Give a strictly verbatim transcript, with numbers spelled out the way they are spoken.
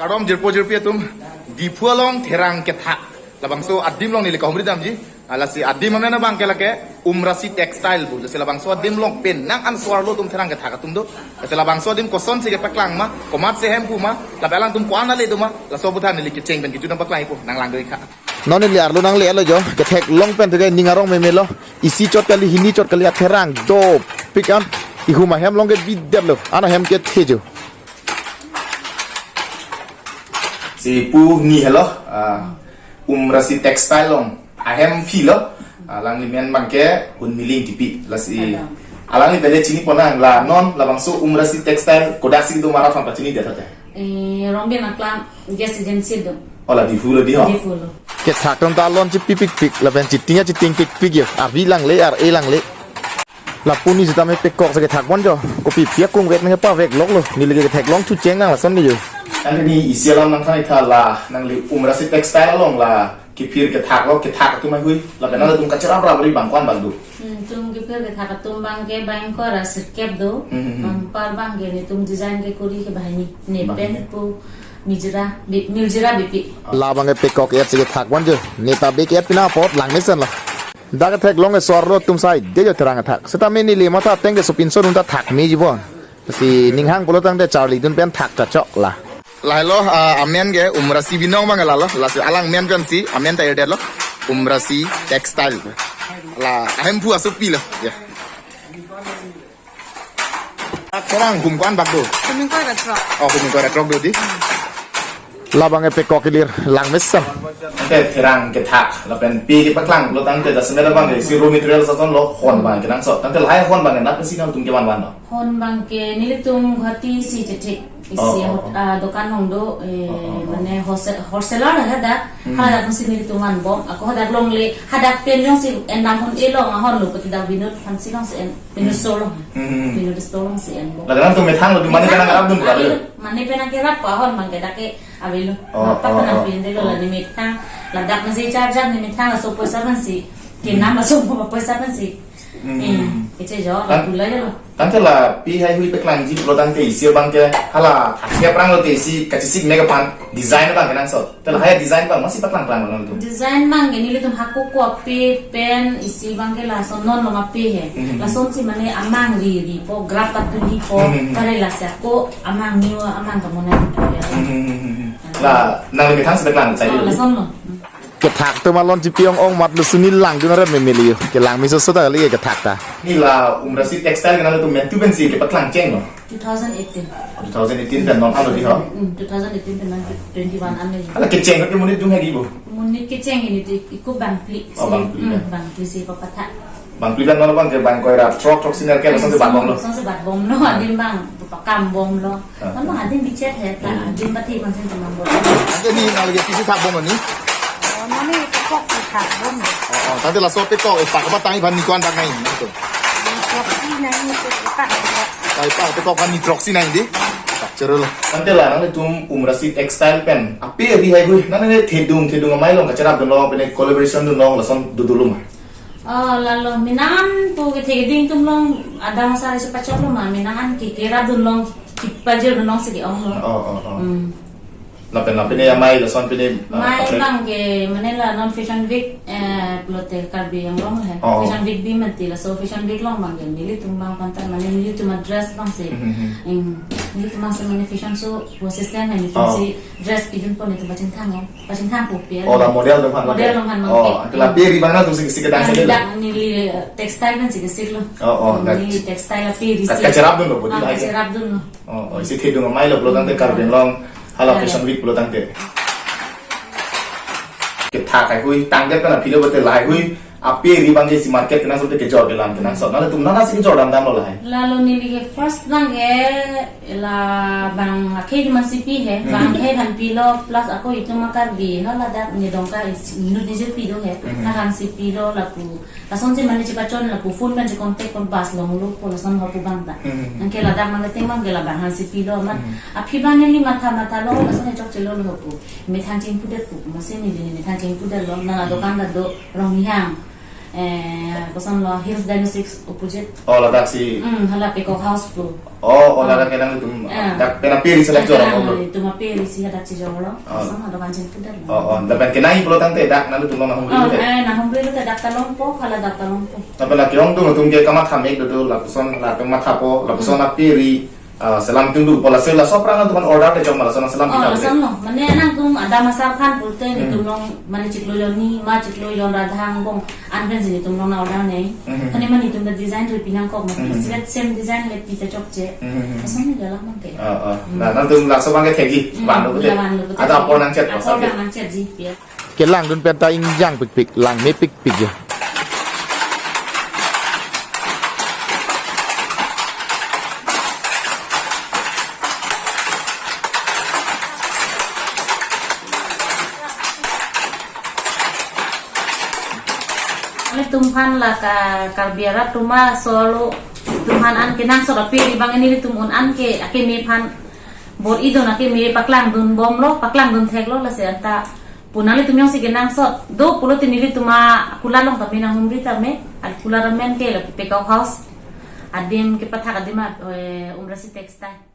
Kardom jirpo jirpi atum, Diphu along therang kethak labangso adim along neli kahumri damji. Ah, lasi adim amen abang ke lake Umrasi Textile pu. Lasi labangso adim along pen nang an so-arlo atum therang kethak atum do. Lasi labangso adim kosonsi kepaklang ma, komatsi ahemphu ma, lapen alangtum ko-an ale do ma, laso aphuthak neli kecheng pen kejut nangpaklang-ikpo, nang lang do-ik tha. Non neli arlo nangle-etlo jo, ketheklong pen theke ning arong memelo. Isi chot kali, hini chot kali, atherang dopik an. Ihum ahem along ke bidetlo, an ahem kethe jo. Si pu ni helo, ah, Umrasi Textile along ahemphu lo, ah, alangli men abang ke Hunmiling Tipi, lasi alangli pen le chinipon nang, la non labangso Umrasi Textile kodaksi do ma ra aphan pachini det tha te. Eh, Rongbin aklam gas agency do. Oh, la Diphu lo di ho. Diphu lo. Kethak atum ta alon chipipikpik, lapen chiting achiting pikpik jo. Arvi langle, ar-e langle. Lapu ni sitame pekok si kethak bon jo. Kopi pi akung vek nang pavek loklo. Neli ke ketheklong thucheng nang lason ni jo. Ante ni isi alam nangthan-ik tha, la nangli Umrasi Textile along la kephir kethak lo, kethak atum haihui, lapen nangtum kacherap rap ri abang ko-an abang do? Hmm, tum kephir kethak atum abang ke bang ko ra sirkep do. Hmm, hmm, hmm. Bang par abang ke netum design kekori ke banghini. Banghini. Nepen pu Mirjira, bi-, Mirjira Beypi. La abang ke pekok-et si kethak bon jo. Ne ta bek-et pina apot lang mesen la. Dak ketheklong ke so-arlo atum sai de jo therang kethak. Sitame neli matha ateng ke sopinso atum ta thak meji bon. Si ning hang pulo tangte charlidun pen thak ta chok la. Lahelo, ah, amen ke Umrasi binong abang lalo. Lasi alang men pensi amen ta irdetlo. Umrasi Textile. La ahemphu asopi lo. Ya. Therang hum ko-an bak do? Hum ingkoi ra throk. Oh, hum ingkoi ra throk do di. La abang ke pekok kelir lang mesen. Ante therang kethak lapen pe kepaklang pulo tangte, jasemet abang ke isi raw material ason lo, hon abang kenangsot. Tangte lahai hon abang ke nat pensi nangtum kevan van lo? Hon abang ke nelitum Guwahati si chethek. Isi, oh, oh, oh, ah, dokan along do, eh, oh, oh, oh, mane wholesale, wholesaler hadak. Hmm. Hadak si nelitum vanbom. Ako hadak longle, hadak pen jongsi endam hon-e long, ahon lo pati dak Binod Fancy alongsi en, Binod, hmm, Store along. Hmm, hmm, hmm. Binod Store alongsi enbom. Ladak nangtum methang lo di, mane, methang penang lo, arap dun, ah, kali? Mane penang kerap pa ahon abang ke dak ke avelo. Oh, apa, oh, kenang, oh, pinde lo, oh, la ne methang. Ladak nasi charge ne methang, laso poisa pensi. Kenam, hmm, laso poisa pensi. Hmm. Eh, kechok jo, la, kan, pula jo lo. Tangte la pe haihui paklangji pulo tangte isi abang ke hala akhep rang lo te isi kachesik mek aphan design abang kenangsot. Te lahai design abang masi paklang klang lo nangtum? Design abang ke nelitum hako ko ape pen isi abang ke lason non lo ma pe he. Hmm. Lasonsi mane amang ri ripo, graph patuli po, hmm, hmm, hmm, pare lasi ako amang new amang kamonai po ya. Hmm, hmm, hmm, hmm, hmm. La nangli methang si paklang sai. Oh, lo lason lo. Hmm. Kethak atum alon chipi ong-ong mat lo, suni langdun arat memeli jo. Kelang mesoso ta kali kethak ta. Ni la Umrasi Textile ke nangtum mentu pensi kepaklang cheng lo? Two thousand eighteen. Two thousand eighteen pen non alo di ho? Hmm, two thousand eighteen pen non twenty-one an lo. Hala kecheng ke monit dung hagi bo? Monit kecheng ini tu ikut bangpli. Oh, si, bangpli, hmm, ya. Bangpli si papathak. Bangpli pen non abang ke bang ingkoi ra throk throk siner ke lason si bat bom lo. Lason si bat bom lo, ah, adim abang pakam bom lo. Ah. Mama adim bichet he ta, hmm, adim pati konsen cuma bom. Ante ni nangli ke pisi thak bom ni? Oh, mane pekok si thak bom. Oh, oh, tangte laso pekok, eh, pak apa tangi aphan ni ko-an bak nai, nangtum? Ni throk si nai, ni pekok, pekok. Ai pak pekok aphan ni throk si nai di? Tak cherol. Tangte la nangtum Umrasi Textile pen ape ri haihui, nangli thedung, thedung amei along kacherap dun lo, pen collaboration dun lo, lason dodolo ma? Oh, lalo, menang pu kethe keding atum along, adang asar isi pachok lo ma, menang an ke kerap dun long, kepajir dun long si ke-ong lo. Oh, oh, oh. Hmm. Lapen, lapen ya amei lason pine, ah, amei apa? Abang ke, mane la non Fashion Week, eh, pulote Karbi Anglong he. Oh. Fashion Week bi mati laso Fashion Week along abang ke, nelitum abang pantar, mane nelitum a-dress abang si. Hmm, hmm, hmm. Em, nelitum abang si mane fashion show, pu assistant he, nelitum, oh, si dress pidun po nelitum pachingthang lo. Pachingthang po pe. Oh, la model atum aphan. Model atum aphan. Oh, abang ke. Ante la pe ri abang nangtum si, si kedang, ah, si lo? Dak neli, eh, textile pen si kesik lo. Oh, oh, hmm, dak neli textile ape ri ka-, si. Kacherap dun lo, bodi, ah, lahai ke? Kacherap dun lo. Oh, oh, isi thedung amei lo pulo tangte, hmm, Karbi Anglong hala, hmm, Fashion Week pulo tangte. Kethak haihui, tangdet pen aphi lo pulote lahaihui ape ri abang ke isi market kenangsot te kejor kelang kenangsot. Nangtum nana si kejor dam dam lo lahai? Lalo neli ke first abang ke la bang akhei adim si pi he, hmm, bang akhei aphan pilo, plus ako itum a-Karbi, ha ladak ne Dongka is-, inut nijir pi do he, hmm, nahang si pilo lapu. Lason si mane chepachon lapu phone pen che-contact pon bus long lo po lason hapu abang ta. Hmm. Anke ladak mane ting abang ke la bang aphan si pilo amat. Hmm. Aphi abang neli matha matha lo lason chokche lo lo hapu. Methang chingpudet pu, masi neli methang chingpudet lo, nang, hmm, adokan ta do Ronghang. Eh, kosonlo, Hills Diagnostics opposite. Oh, ladak si. Hmm, hala Peacock House pu. Oh, oh, ladak kelang itum, ah, dak pen ape ri si ladak jorong lo. Itum ape ri si ladak si jorong lo. Oh. Kosonlo, dokan jen pudar lo. Oh, oh, lapen kenai pulo tangte dak nanglitum along nahumri lo te. Eh, nahumri lo te dak ta longpo, hala dak ta longpo. Lapen la ke-ongdung atum ke kamatha mek do do, lapuson la atum mathapo, lapuson ape ri, ah, selam tum do, pola sela sopra nangtum order te chok ma lason selam. Oh, kita lason lo. Mane nangtum adam asar khan pulote, hmm, netum along mane chiklo jonni, ma chiklo jon radhang bong, an pen si netum along na order nei. Hmm. Kane mane netum ta design ri pinangkok ma, hmm, same design le pi ta chokche. Hmm. Lason ni jalan mangke. Oh, oh. Hmm. Nah, nangtum laso abang ke thekji, hmm, van lo pute. Ya, van lo pute. Ada apor nangchet, apor nangchetji, ya. Kelangdun pen ta ingjang pikpik, langme pikpik ya. Ilitum aphan la ka Karbi arat atum asolo, ilitum aphan an kenangsot ape ri abang nelitum un an ke, akeme aphan bor-idun akeme paklangdun bomlo, paklangdun theklo, lasi anta pu nanglitum jongsi kenangsot do pulote nelitum akulat along tame nanghumri tame, akulat amen ke la Peacock House. Adim kepathak adim a, eh, Umrasi Textile.